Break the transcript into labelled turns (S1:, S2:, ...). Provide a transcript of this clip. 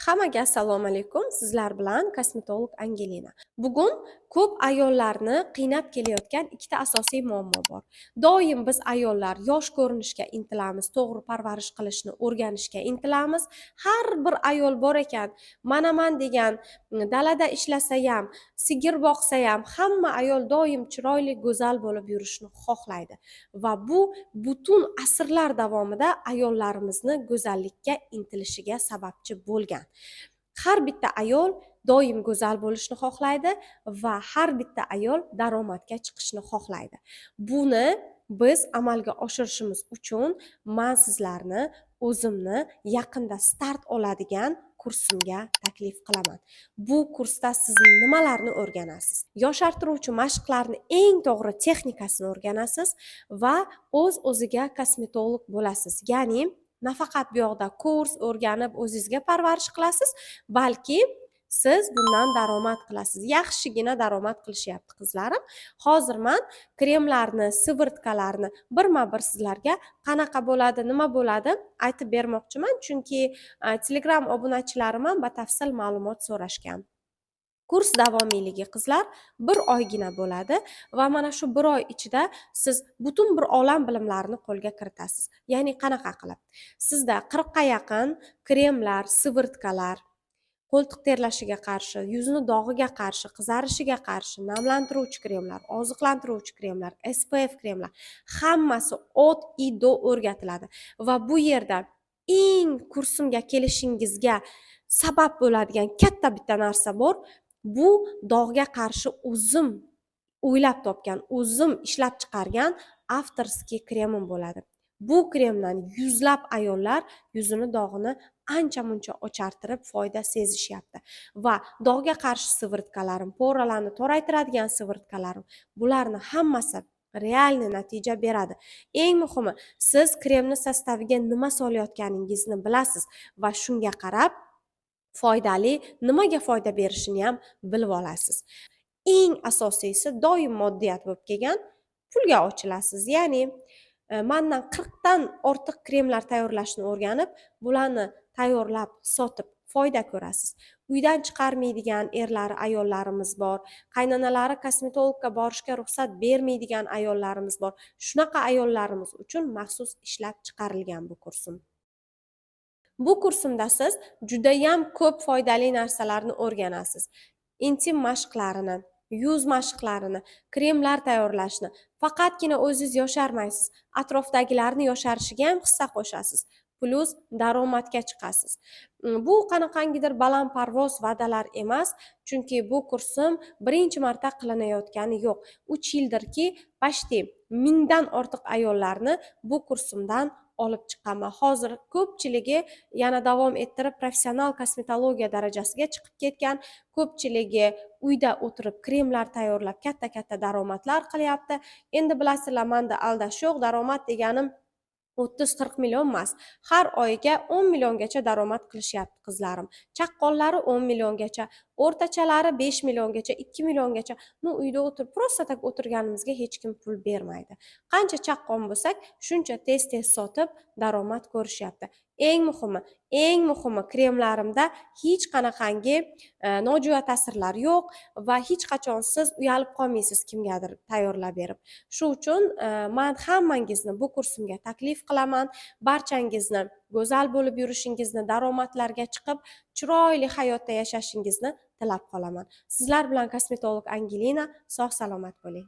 S1: Hammaga assalomu alaykum. Sizlar bilan kosmetolog Angelina. Bugun ko'p ayollarni qiynab kelayotgan ikkita asosiy muammo bor. Doim biz ayollar yosh ko'rinishga intilamiz, to'g'ri parvarish qilishni o'rganishga intilamiz. Har bir ayol bor ekan, manaman degan, dalada ishlasa ham, sigir boqsa ham, hamma ayol doim chiroyli, go'zal bo'lib yurishni xohlaydi. Va bu butun asrlar davomida ayollarimizni go'zallikka intilishiga sababchi bo'lgan. Har bitta ayol doim go'zal bo'lishni xohlaydi va har bitta ayol daromadga chiqishni xohlaydi. Buni biz amalga oshirishimiz uchun man sizlarni o'zimni yaqinda start oladigan kursimga taklif qilaman. Bu kursda siz nimalarni o'rganasiz? Yoshartiruvchi mashqlarni eng to'g'ri texnikasini o'rganasiz va o'z-o'ziga kosmetolog bo'lasiz. Ya'ni nafaqat bu yoqda kurs o'rganib o'zingizga parvarish qilasiz, balki siz bundan daromad qilasiz. Yaxshigina daromad qilishyapti qizlarim. Hozir man kremlarni, сыворотка larni birma-bir sizlarga qanaqa bo'ladi, nima bo'ladi aytib bermoqchiman, chunki Telegram obunachilarim ham batafsil ma'lumot so'rashgan. Kurs davomiyligi, qizlar, bir oygina bo'ladi va mana shu bir oy ichida siz butun bir olam bilimlarini qo'lga kiritasiz. Ya'ni qanaqa qilib? Sizda 40 ga yaqin kremlar, сыворотка lar, qo'ltiq terlashiga qarshi, yuzni dog'iga qarshi, qizarishiga qarshi, namlantiruvchi kremlar, oziqlantiruvchi kremlar, SPF kremlar, hammasi от и до o'rgatiladi. Va bu yerda eng kursimga kelishingizga sabab bo'ladigan katta bitta narsa bor. Bu dog'ga qarshi o'zim o'ylab topgan, o'zim ishlab chiqargan авторский kremim bo'ladi. Bu kremdan yuzlab ayollar yuzini dog'ini ancha muncha ochartirib, foyda sezishyapti. Va dog'ga qarshi сыворотка larim, пора larni toraytiradigan сыворотка larim, bularni hammasi реальный natija beradi. Eng muhimi, siz kremni состав iga nima solayotganingizni bilasiz va shunga qarab foydali, nimaga foyda berishini ham bilib olasiz. Eng asosiysi, doim moddiyat bo'lib kelgan, pulga ochilasiz. Ya'ni mandan 40 dan ortiq kremlar tayyorlashni o'rganib, bularni tayyorlab sotib foyda ko'rasiz. Uydan chiqarmaydigan erlari ayollarimiz bor, qaynonalari kosmetologga borishga ruxsat bermaydigan ayollarimiz bor. Shunaqa ayollarimiz uchun maxsus ishlab chiqarilgan bu kursim. Bu kursimda siz judayam ko'p foydali narsalarni o'rganasiz. Intim mashqlarini, yuz mashqlarini, kremlar tayyorlashni. Faqatgina o'zingiz yosharmaysiz, atrofdagilarni yosharishiga ham hissa qo'shasiz. Plyus daromadga chiqasiz. Bu qanaqangidir balandparvoz va'dalar emas, chunki bu kursim birinchi marta qilinayotgani yo'q. 3 yildirki, почти 1000 dan ortiq ayollarni bu kursimdan olib chiqqanman. Hozir ko'pchiligi yana davom ettirib professional kosmetologiya darajasiga chiqib ketgan, ko'pchiligi uyda o'tirib kremlar tayyorlab katta-katta daromadlar qilyapti. Endi bilasizlar, menda aldash yo'q, daromad deganim 30-40 million emas. Har oyiga 10 milliongacha daromad qilishyapti qizlarim. Chaqqonlari 10 milliongacha, o'rtachalari 5 milliongacha, 2 milliongacha. Ну, uyda o'tirib, просто так o'tirganimizga hech kim pul bermaydi. Qancha chaqqon bo'lsak, shuncha tez-tez sotib daromad ko'rishyapti. Eng muhimi, kremlarimda hech qanaqangi nojo'ya ta'sirlar yo'q va hech qachon siz uyalib qolmaysiz kimgadir tayyorlab berib. Shu uchun man hammangizni bu kursimga taklif qilaman. Barchangizni go'zal bo'lib yurishingizni, daromadlarga chiqib, chiroyli hayotda yashashingizni tilab qolaman. Sizlar bilan kosmetolog Angelina. Sog' salomat bo'ling.